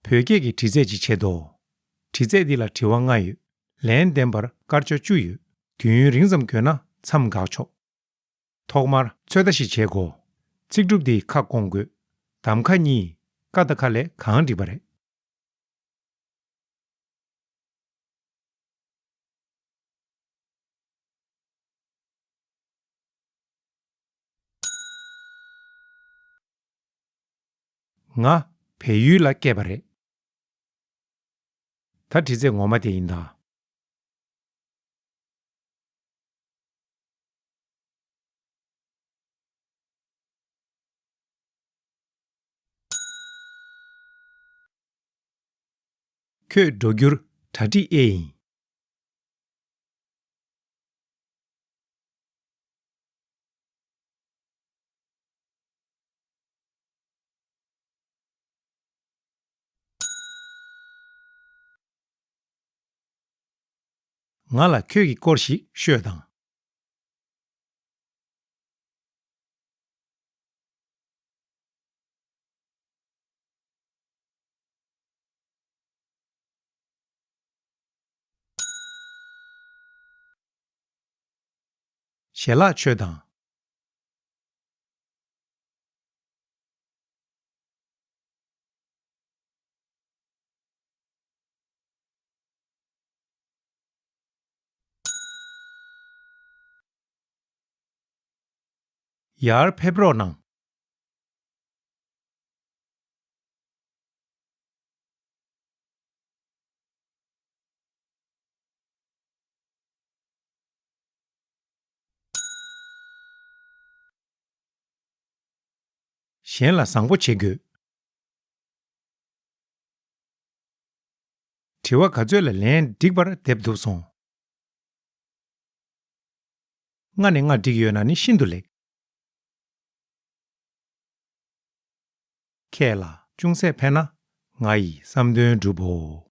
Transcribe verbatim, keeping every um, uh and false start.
བོད་སྐད་ཀྱི་འདྲི་རྩད་ཅིག་བྱེད་དོ། འདྲི་རྩད་འདི་ལ་དྲི་བ་ལྔ་ཡོད། ལན་འདེབས་པར་སྐར་ཆ་བཅུ་ཡོད། དུས་ཡུན་རིང་ཙམ་དགོས་ན་མཚམས་འགག་ཆོག། ཐོག་མར་ཚོད་ལྟ་ཞིག་བྱེད་དགོས། ཚིག་གྲུབ་འདིའི་ཁ་སྐོང་དགོས། གདམ་ཁ་གཉིས། ཀ་དང་ཁ་ལས་གང་འགྲིག་པ་རེད། ང་བལ་ཡུལ་ལ་སྐྱེས་པ་རེད། ད་འདྲི་རྩད་ངོ་མ་དེ་ཡིན་ད། ཁྱོད་འགྲོ་རྒྱུར་གྲ་སྒྲིག་ཨེ་ཡིན། ང་ལ་ཁྱོད་ཀྱི་སྐོར་ཞིག་ཤོད་དང་། ཞལ་ལག་མཆོད་དང་། ཡར་ཕེབས་རོགས་གནང་། གཞན་ལ་བཟང་པོ་བྱེད་དགོས། དྲི་བ་ག་ཚོད་ལ་ལན་འགྲིག་པར་འདེབས་ཐུབ་སོང་། ལྔ་ནས་ལྔ་འགྲིག་ཡོད་ན་ནི་ཤིན་ཏུ་ལེགས། ཁྱེད་ལ་ཅུང་ཟད་ཕན་ན་ང་ཡི་བསམ་དོན་འགྲུབ་བོ།